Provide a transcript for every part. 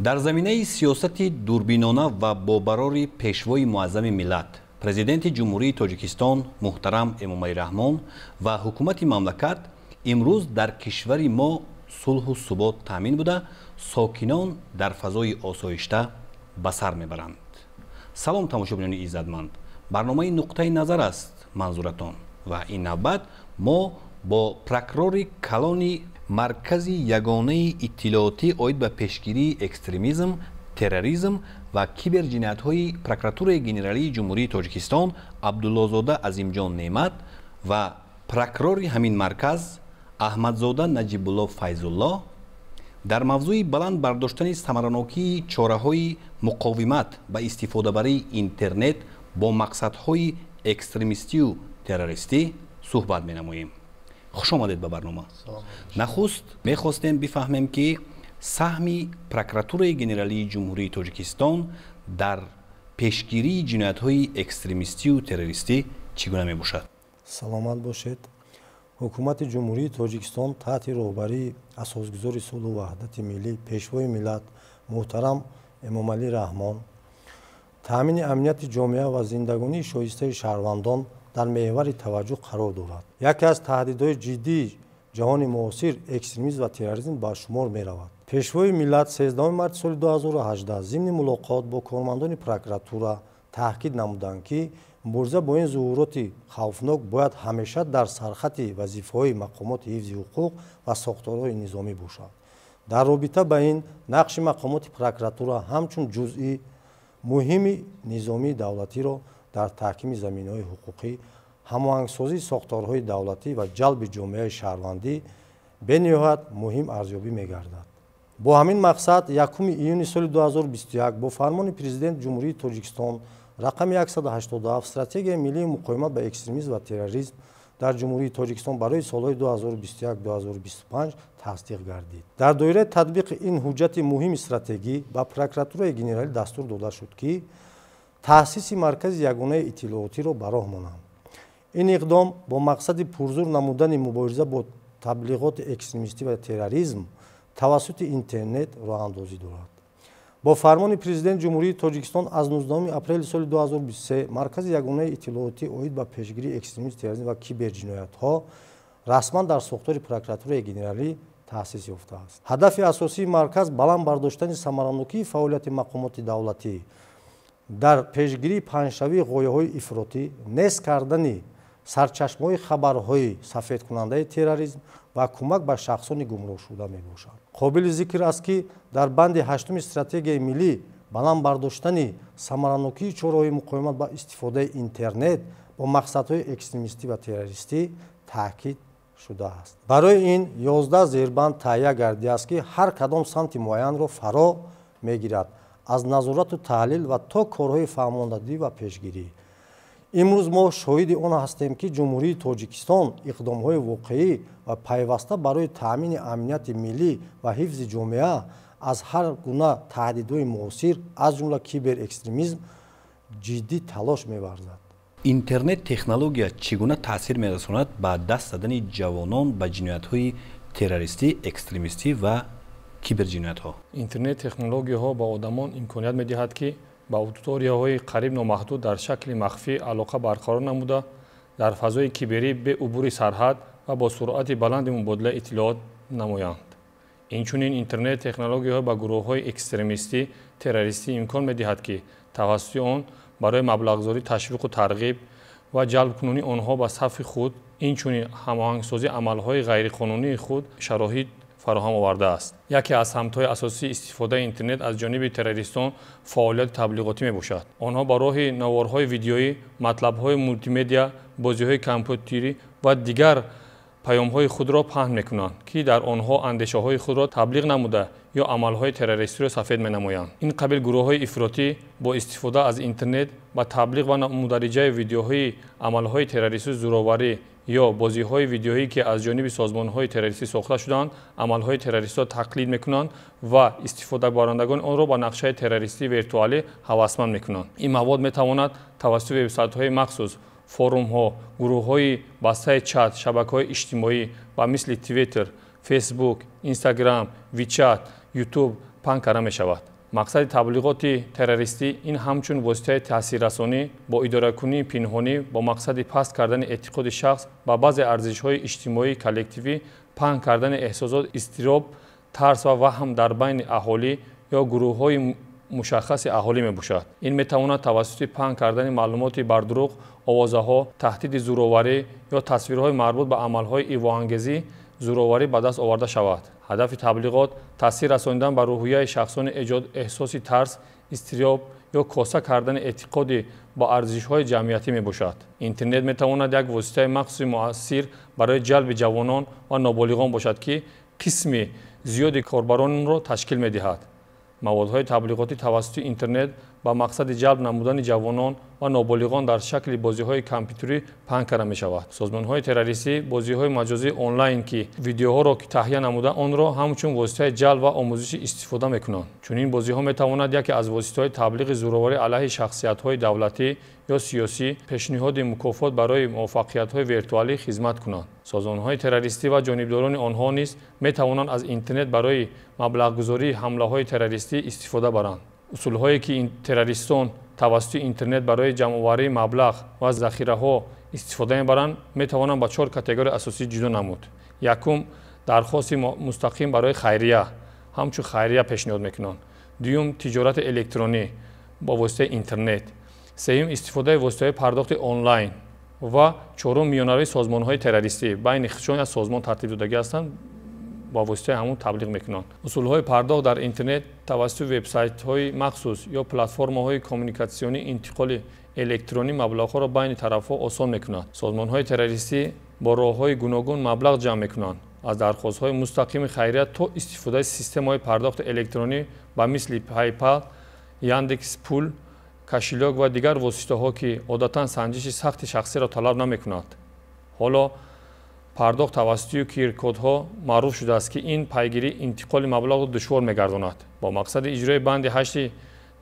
Дар заминаи сиёсати дурбинона ва бо барори Пешвои Муаззами миллат, Президенти Ҷумҳурии Тоҷикистон муҳтарам Эмомалӣ Раҳмон ва ҳукумати мамлакат, имрӯз дар кишвари мо сулҳу субот таъмин буда, сокинон дар фазои осоишта ба сар мебаранд. Салом, тамошобинони иззатманд, барномаи «Нуқтаи назар» аст манзуратон ва ин навбат мо бо прокурори калони Маркази ягонаи иттилоотӣ оид ба пешгирии экстремизм, терроризм ва киберҷиноятҳои Прокуратураи Генералии Ҷумҳурии Тоҷикистон Абдуллозода Азимҷон Неъмат ва прокурори ҳамин марказ Аҳмадзода Наҷибулло Файзулло дар мавзӯи баланд бардоштани самаранокии чораҳои муқовимат ба истифодабарии интернет бо мақсадҳои экстремистию террористӣ суҳбат менамоем. Хуш омадед ба барнома. Нахуст мехостем бифаҳмем, ки саҳми Прокуратураи Генералии Ҷумҳурии Тоҷикистон дар пешгирии ҷиноятҳои экстремистию террористӣ чӣ гуна мебошад? Саломат бошед. Ҳукумати Ҷумҳурии Тоҷикистон таҳти роҳбарии Асосгузори сулҳу ваҳдати миллӣ, Пешвои миллат муҳтарам Эмомалӣ Раҳмон таъмини амнияти ҷомеа ва зиндагонии шоистаи шаҳрвандон дар меҳвари таваҷҷӯҳ қарор дорад. Яке аз таҳдидҳои ҷиддии ҷаҳони муосир экстремизм ва терроризм ба шумор меравад. Пешвои миллат 13 марти соли 2018 зимни мулоқот бо кормандони прокуратура таъкид намуданд, ки мубориза бо ин зуҳуроти хавфнок бояд ҳамеша дар сархати вазифаҳои мақомоти ҳифзи ҳуқуқ ва сохторҳои низомӣ бошад. Дар робита ба ин, нақши мақомоти прокуратура ҳамчун ҷузъи муҳими низомии давлатиро дар таҳкими заминаҳои ҳуқуқӣ, ҳамоҳангсозии сохторҳои давлатӣ ва ҷалби ҷомеаи шаҳрвандӣ бениҳоят муҳим арзёбӣ мегардад. Бо ҳамин мақсад 1 июни соли 2021 бо фармони Президенти Ҷумҳурии Тоҷикистон рақами 187 Стратегияи миллии муқовимат ба экстремизм ва терроризм дар Ҷумҳурии Тоҷикистон барои солҳои 2021-2025 тасдиқ гардид. Дар доираи татбиқи ин ҳуҷҷати муҳими стратегӣ ба Прокуратураи Генералӣ дастур дода шуд, ки таъсиси Маркази ягонаи иттилоотиро ба роҳ монанд. Ин иқдом бо мақсади пурзур намудани мубориза бо таблиғоти экстремистӣ ва терроризм тавассути интернет роҳандозӣ дорад. Бо фармони Президенти Ҷумҳурии Тоҷикистон аз 19 апрели соли 2023 Маркази ягонаи иттилоотӣ оид ба пешгирии экстремизм, терроризм ва киберҷиноятҳо расман дар сохтори Прокуратураи Генералӣ таъсис ёфтааст. Ҳадафи асосии марказ баланд бардоштани самаранокии фаъолияти мақомоти давлатӣ дар пешгирии паҳншавии ғояҳои ифротӣ, нест кардани сарчашмаҳои хабарҳои сафедкунандаи терроризм ва кӯмак ба шахсони гумроҳшуда мебошад. Қобили зикр аст, ки дар банди ҳаштуми Стратегияи миллӣ баланд бардоштани самаранокии чораҳои муқовимат ба истифодаи интернет бо мақсадҳои экстремистӣ ва террористӣ таъкид шудааст. Барои ин 11 зербанд таҳия гардидааст, ки ҳар кадом самти муайянро фаро мегирад, аз назорату таҳлил ва то корҳои фаҳмондадӣ ва пешгирӣ. Имрӯз мо шоҳиди он ҳастем, ки Ҷумҳурии Тоҷикистон иқдомҳои воқеӣ ва пайваста барои таъмини амнияти миллӣ ва ҳифзи ҷомеа аз ҳар гуна таҳдидҳои муосир, аз ҷумла киберэкстремизм, ҷиддӣ талош меварзад. Интернет технология чӣ гуна таъсир мерасонад ба даст задани ҷавонон ба ҷиноятҳои террористӣ, экстремистӣ ва киберҷиноятҳо? Интернет технологияҳо ба одамон имконият медиҳад, ки ба аудиторияҳои қариб номаҳдуд дар шакли махфӣ алоқа барқарор намуда, дар фазои киберӣ бе убури сарҳад ва бо суръати баланди мубодилаи иттилоот намоянд. Инчунин интернет технологияҳо ба гурӯҳҳои экстремистӣ, террористӣ имкон медиҳад, ки тавассути он барои маблағгузорӣ, ташвиқу тарғиб ва ҷалбкунонии онҳо ба сафи худ, инчунин ҳамоҳангсозии амалҳои ғайриқонунии худ шароит фароҳам овардааст. Яке аз самтҳои асосии истифодаи интернет аз ҷониби террористон фаъолияти таблиғотӣ мебошад. Онҳо ба роҳи наворҳои видеоӣ, матлабҳои мултимедиа, бозиҳои компютерӣ ва дигар паёмҳои худро паҳн мекунанд, ки дар онҳо андешаҳои худро таблиғ намуда ё амалҳои террористиро сафед менамоянд. Ин қабил гурӯҳҳои ифротӣ бо истифода аз интернет ба таблиғ ва мундариҷаи видеоҳои амалҳои террористӣ, зӯроварӣ ё бозиҳои видеоӣ, ки аз ҷониби созмонҳои террористӣ сохта шудаанд, амалҳои террористиро тақлид мекунанд ва истифодабарандагони онро ба нақшаи террористии виртуалӣ ҳавасманд мекунанд. Ин мавод метавонад тавассути вебсайтҳои махсус, форумҳо, гурӯҳҳои бастаи чат, шабакаҳои иҷтимоӣ ба мисли Твиттер, Фейсбук, Инстаграм, Вичат, Ютуб паҳн карда мешавад. Мақсади таблиғоти террористӣ ин ҳамчун воситаи таъсиррасонӣ бо идоракунии пинҳонӣ бо мақсади паст кардани эътиқоди шахс ба баъзе арзишҳои иҷтимоии коллективӣ, паҳн кардани эҳсосот, изтироб, тарс ва ваҳм дар байни аҳолӣ ё гурӯҳҳои мушаххаси аҳолӣ мебошад. Ин метавонад тавассути паҳн кардани маълумоти бардурӯғ, овозаҳо, таҳдиди зӯроварӣ ё тасвирҳои марбут ба амалҳои игвоангезӣ зӯроварӣ ба даст оварда шавад. Ҳадафи таблиғот таъсир расонидан ба рӯҳияи шахсони эҷод эҳсоси тарс, изтироб ё коса кардани эътиқоди ба арзишҳои ҷамъиятӣ мебошад. Интернет метавонад як воситаи махсуси муассир барои ҷалби ҷавонон ва ноболиғон бошад, ки қисми зиёди корбаронро ташкил медиҳад. Маводҳои таблиғотӣ тавассути интернет ба мақсади ҷалб намудани ҷавонон ва ноболиғон дар шакли бозиҳои компютерӣ паҳн карда мешавад. Созмонҳои террористӣ бозиҳои маҷозии онлайн, ки видеоҳоро таҳия намуда, онро ҳамчун воситаи ҷалб ва омӯзишӣ истифода мекунанд. Чунин бозиҳо метавонад яке аз воситаҳои таблиғи зӯроварӣ алайҳи шахсиятҳои давлатӣ ё сиёсӣ, пешниҳоди мукофот барои муваффақиятҳои виртуалӣ хизмат кунанд. Созмонҳои террористӣ ва ҷонибдорони онҳо низ метавонанд аз интернет барои маблағгузории ҳамлаҳои террористӣ истифода баранд. Усулҳое ки террористон тавассути интернет барои ҷамъоварии маблағ ва захираҳо истифода мебаранд, метавонанд ба 4 категорияи асосӣ ҷудо намуд. Якум, дархости мустақим барои хайрия, ҳамчун хайрия пешниҳод мекунанд. Дуюм, тиҷорати электронӣ бо воситаи интернет. Сеюм, истифодаи воситаҳои пардохти онлайн ва чорум, миёнаравии созмонҳои террористӣ. Байни худшон як созмон тартиб додагӣ ҳастанд, ба воситаи ҳамон таблиғ мекунанд. Усулҳои пардохт дар интернет тавассути вебсайтҳои махсус ё платформаҳои коммуникатсионии интиқоли электронӣ маблағҳоро байни тарафҳо осон мекунанд. Созмонҳои террористӣ бо роҳҳои гуногун маблағ ҷамъ мекунанд, аз дархостҳои мустақими хайрия то истифодаи системаҳои пардохти электронӣ ба мисли PayPal, Яндекс Пул, кошелёк ва дигар воситаҳо, ки одатан санҷиши сахти шахсиро талаб намекунад. Ҳоло пардохт тавассути QR-кодҳо маъруф шудааст, ки ин пайгирии интиқоли маблағро душвор мегардонад. Бо мақсади иҷрои банди 8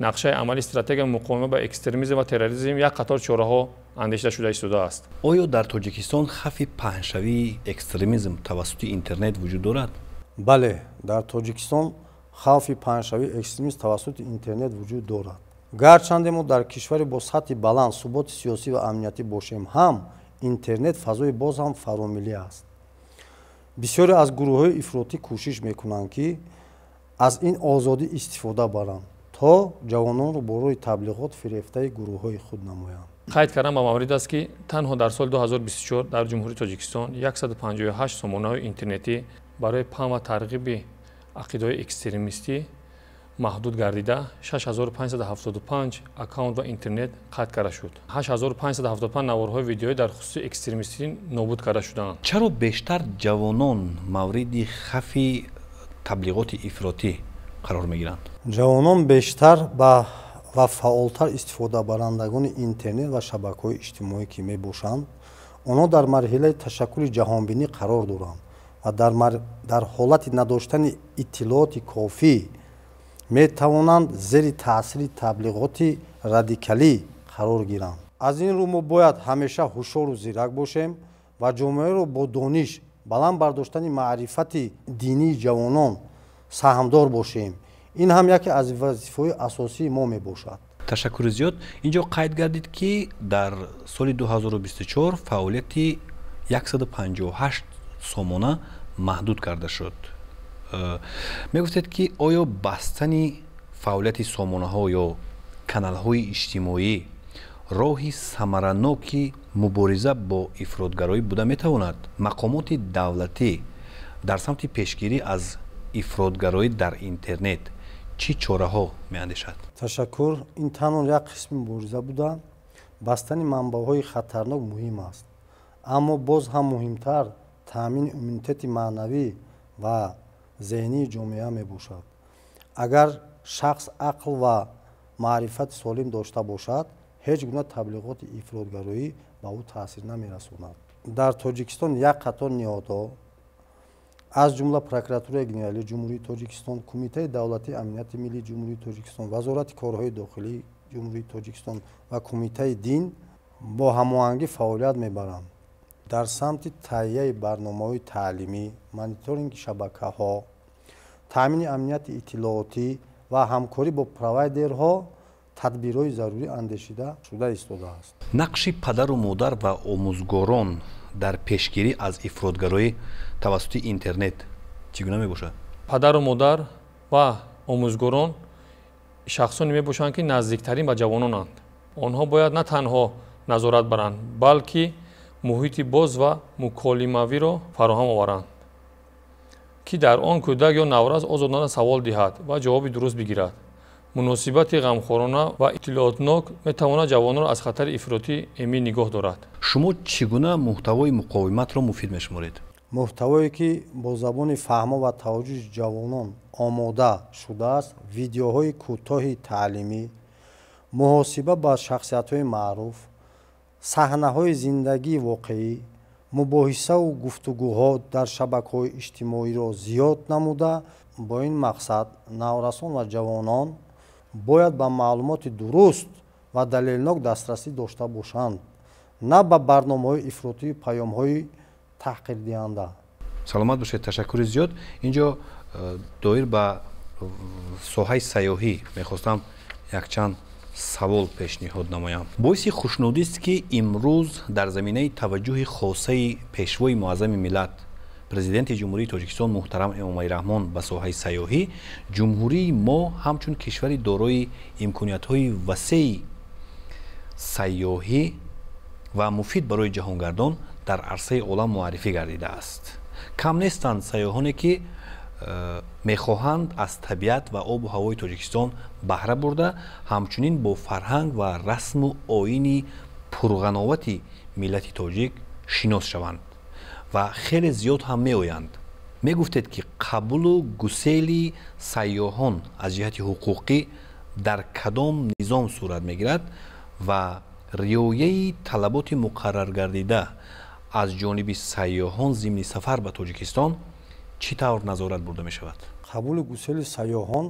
нақшаи амалии стратегияи муқовимат ба экстремизм ва терроризм як қатор чораҳо андешида шуда истодааст. Оё дар Тоҷикистон хавфи паҳншавии экстремизм тавассути интернет вуҷуд дорад? Бале, дар Тоҷикистон хавфи паҳншавии экстремизм тавассути интернет вуҷуд дорад. Гарчанде мо дар кишваре бо сатҳи баланд суботи сиёсӣ ва амниятӣ бошем ҳам, интернет фазои боз ҳам фаромиллӣ аст. Бисёре аз гурӯҳҳои ифротӣ кӯшиш мекунанд, ки аз ин озодӣ истифода баранд, то ҷавононро бо роҳи таблиғот фирефтаи гурӯҳҳои худ намоянд. Қайд кардан ба маврид аст, ки танҳо дар соли 2024 дар Ҷумҳурии Тоҷикистон 158 сомонаҳои интернетӣ барои паҳн ва тарғиби ақидаҳои экстремистӣ маҳдуд гардида, 6575 аккаунт ва интернет қатъ карда шуд. 8575 наворҳои видеоӣ дар хусуси экстремистӣ нобуд карда шудаанд. Чаро бештар ҷавонон мавриди хавфи таблиғоти ифротӣ қарор мегиранд? Ҷавонон бештар ва фаъолтар истифодабарандагони интернет ва шабакаҳои иҷтимоӣ ки мебошанд, онҳо дар марҳилаи ташаккули ҷаҳонбинӣ қарор доранд ва дар ҳолати надоштани иттилооти кофӣ метавонанд зери таъсири таблиғоти радикалӣ қарор гиранд. Аз ин рӯ мо бояд ҳамеша ҳушёру зирак бошем ва ҷомеаро бо дониш, баланд бардоштани маърифати динии ҷавонон саҳмдор бошем. Ин ҳам яке аз вазифаҳои асосии мо мебошад. Ташаккури зиёд. Инҷо қайд гардид, ки дар соли 2024 фаъолияти 158 сомона маҳдуд карда шуд. Мегуфтед, ки оё бастани фаъолияти сомонаҳо ё каналҳои иҷтимоӣ роҳи самараноки мубориза бо ифротгароӣ буда метавонад? Мақомоти давлатӣ дар самти пешгирӣ аз ифротгароӣ дар интернет чӣ чораҳо меандешад? Ташаккур. Ин танҳо як қисми мубориза буда, бастани манбаъҳои хатарнок муҳим аст, аммо боз ҳам муҳимтар таъмини иммунитети маънавӣ ва зеҳнии ҷомеа мебошад. Агар шахс ақл ва маърифати солим дошта бошад, ҳеҷ гуна таблиғоти ифротгароӣ ба ӯ таъсир намерасонад. Дар Тоҷикистон як қатор ниҳодҳо, аз ҷумла Прокуратураи Генералии Ҷумҳурии Тоҷикистон, Кумитаи давлатии амнияти миллии Ҷумҳурии Тоҷикистон, Вазорати корҳои дохилии Ҷумҳурии Тоҷикистон ва Кумитаи дин бо ҳамоҳангӣ фаъолият мебаранд. Дар самти таҳияи барномаҳои таълимӣ, мониторинги шабакаҳо, таъмини амнияти иттилоотӣ ва ҳамкорӣ бо провайдерҳо тадбирҳои зарурӣ андешида шуда истодааст. Нақши падару модар ва омӯзгорон дар пешгирӣ аз ифротгароӣ тавассути интернет чӣ гуна мебошад? Падару модар ва омӯзгорон шахсоне мебошанд, ки наздиктарин ба ҷавононанд. Онҳо бояд на танҳо назорат баранд, балки муҳити боз ва муколимавиро фароҳам оваранд, ки дар он кӯдак ё наврас озодона савол диҳад ва ҷавоби дуруст бигирад. Муносибати ғамхорона ва иттилоотнок метавонад ҷавононро аз хатари ифротӣ эмин нигоҳ дорад. Шумо чӣ гуна муҳтавои муқовиматро муфид мешуморед? Муҳтавое, ки бо забони фаҳмо ва таваҷҷӯҳи ҷавонон омода шудааст, видеоҳои кӯтоҳи таълимӣ, муҳосиба ба шахсиятҳои маъруф, саҳнаҳои зиндагии воқеӣ, мубоҳисаву гуфтугӯҳо дар шабакаҳои иҷтимоиро зиёд намуда, бо ин мақсад наврасон ва ҷавонон бояд ба маълумоти дуруст ва далелнок дастрасӣ дошта бошанд, на ба барномаҳои ифротию паёмҳои таҳқирдиҳанда. Саломат бошед, ташаккури зиёд. Инҷо доир ба соҳаи сайёҳӣ мехостам якчанд савол пешниҳод намоям. Боиси хушнудист, ки имрӯз дар заминаи таваҷҷӯҳи хосаи Пешвои муаззами миллат, Президенти Ҷумҳурии Тоҷикистон муҳтарам Эмомалӣ Раҳмон ба соҳаи сайёҳӣ, ҷумҳурии мо ҳамчун кишвари дорои имкониятҳои васеи сайёҳӣ ва муфид барои ҷаҳонгардон дар арсаи олам муаррифӣ гардидааст. Кам нестанд сайёҳоне, ки мехоҳанд аз табиат ва обу ҳавои Тоҷикистон баҳра бурда, ҳамчунин бо фарҳанг ва расму оини пурғановати миллати тоҷик шинос шаванд ва хеле зиёд ҳам меоянд. Мегуфтед, ки қабулу гусели сайёҳон аз ҷиҳати ҳуқуқӣ дар кадом низом сурат мегирад ва риояи талаботи муқарраргардида аз ҷониби сайёҳон зимни сафар ба Тоҷикистон чӣ тавр назорат бурда мешавад? Қабули гусели сайёҳон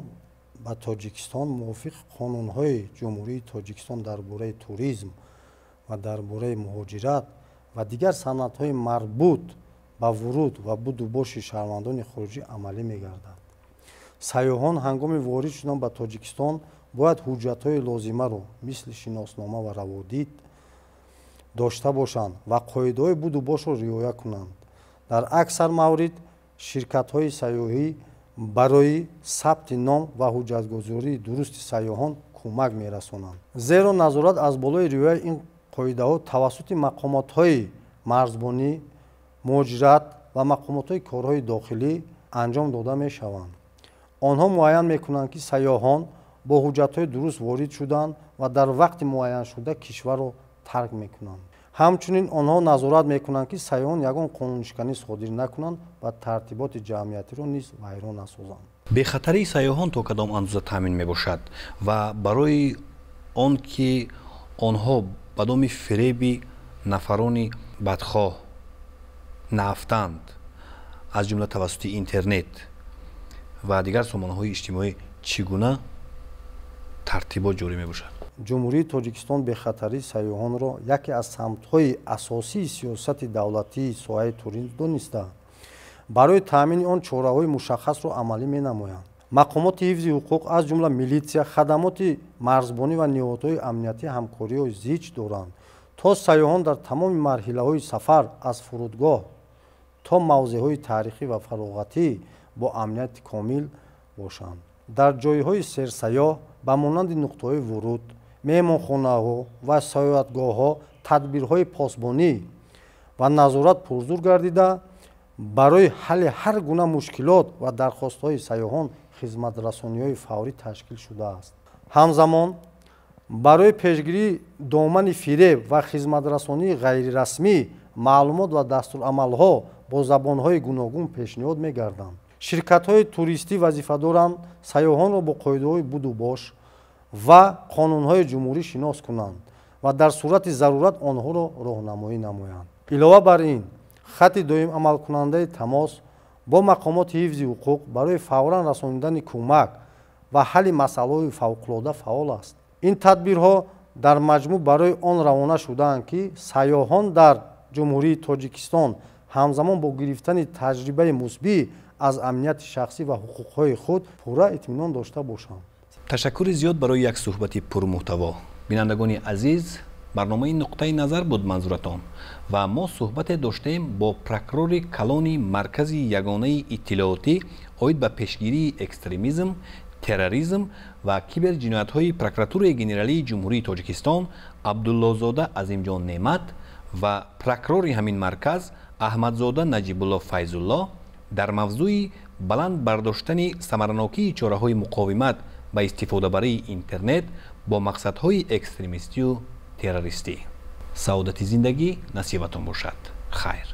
ба Тоҷикистон мувофиқи қонунҳои Ҷумҳурии Тоҷикистон дар бораи туризм ва дар бораи муҳоҷират ва дигар санадҳои марбут ба вуруд ва будубоши шаҳрвандони хориҷӣ амалӣ мегардад. Сайёҳон ҳангоми ворид шудан ба Тоҷикистон бояд ҳуҷҷатҳои лозимаро, мисли шиноснома ва раводид, дошта бошанд ва қоидаҳои будубошро риоя кунанд. Дар аксар маврид ширкатҳои сайёҳӣ барои сабти ном ва ҳуҷҷатгузории дурусти сайёҳон кӯмак мерасонанд, зеро назорат аз болои риояи ин қоидаҳо тавассути мақомотҳои марзбонӣ, муҳоҷират ва мақомотҳои корҳои дохилӣ анҷом дода мешаванд. Онҳо муайян мекунанд, ки сайёҳон бо ҳуҷҷатҳои дуруст ворид шуданд ва дар вақти муайяншуда кишварро тарк мекунанд. Ҳамчунин онҳо назорат мекунанд, ки сайёҳон ягон қонуншиканӣ содир накунанд ва тартиботи ҷамъиятиро низ вайрон насозанд. Бехатарии сайёҳон то кадом андоза таъмин мебошад ва барои он ки онҳо ба доми фиреби нафарони бадхоҳ наафтанд, аз ҷумла тавассути интернет ва дигар сомонаҳои иҷтимоӣ, чӣ гуна тартибот ҷорӣ мебошад? Ҷумҳурии Тоҷикистон бехатарии сайёҳонро яке аз самтҳои асосии сиёсати давлатии соҳаи туризм дониста, барои таъмини он чораҳои мушаххасро амалӣ менамоянд. Мақомоти ҳифзи ҳуқуқ, аз ҷумла милитсия, хадамоти марзбонӣ ва ниҳодҳои амниятӣ ҳамкориҳои зич доранд, то сайёҳон дар тамоми марҳилаҳои сафар аз фурудгоҳ то мавзеъҳои таърихӣ ва фароғатӣ бо амнияти комил бошанд. Дар ҷойҳои серсайёҳ ба монанди нуқтаҳои вуруд, меҳмонхонаҳо ва сайёҳатгоҳҳо тадбирҳои посбонӣ ва назорат пурзур гардида, барои ҳалли ҳар гуна мушкилот ва дархостҳои сайёҳон хизматрасониҳои фаврӣ ташкил шудааст. Ҳамзамон барои пешгирии домани фиреб ва хизматрасонии ғайрирасмӣ маълумот ва дастурамалҳо бо забонҳои гуногун пешниҳод мегарданд. Ширкатҳои туристӣ вазифа доранд сайёҳонро бо қоидаҳои будубош ва қонунҳои ҷумҳурӣ шинос кунанд ва дар сурати зарурат онҳоро роҳнамоӣ намоянд. Илова бар ин, хатти доим амалкунандаи тамос бо мақомоти ҳифзи ҳуқуқ барои фавран расонидани кӯмак ва ҳалли масъалаҳои фавқулода фаъол аст. Ин тадбирҳо дар маҷмӯъ барои он равона шудаанд, ки сайёҳон дар Ҷумҳурии Тоҷикистон Ҳамзамон бо гирифтани таҷрибаи мусбӣ аз амнияти шахсӣ ва ҳуқуқҳои худ пурра итминон дошта бошанд. Ташаккури зиёд барои як суҳбати пурмуҳтаво. Бинандагони азиз, барномаи «Нуқтаи назар» буд манзуратон ва мо суҳбате доштем бо прокурори калони Маркази ягонаи иттилоотӣ оид ба пешгирии экстремизм, терроризм ва киберҷиноятҳои Прокуратураи генералии Ҷумҳурии Тоҷикистон Абдуллозода Азимҷон Неъмат ва прокурори ҳамин марказ Аҳмадзода Наҷибулло Файзулло дар мавзӯи баланд бардоштани самаранокии чораҳои муқовимат ба истифодабарии интернет бо мақсадҳои экстремистию террористӣ. Саодати зиндагӣ насибатон бошад. Хайр.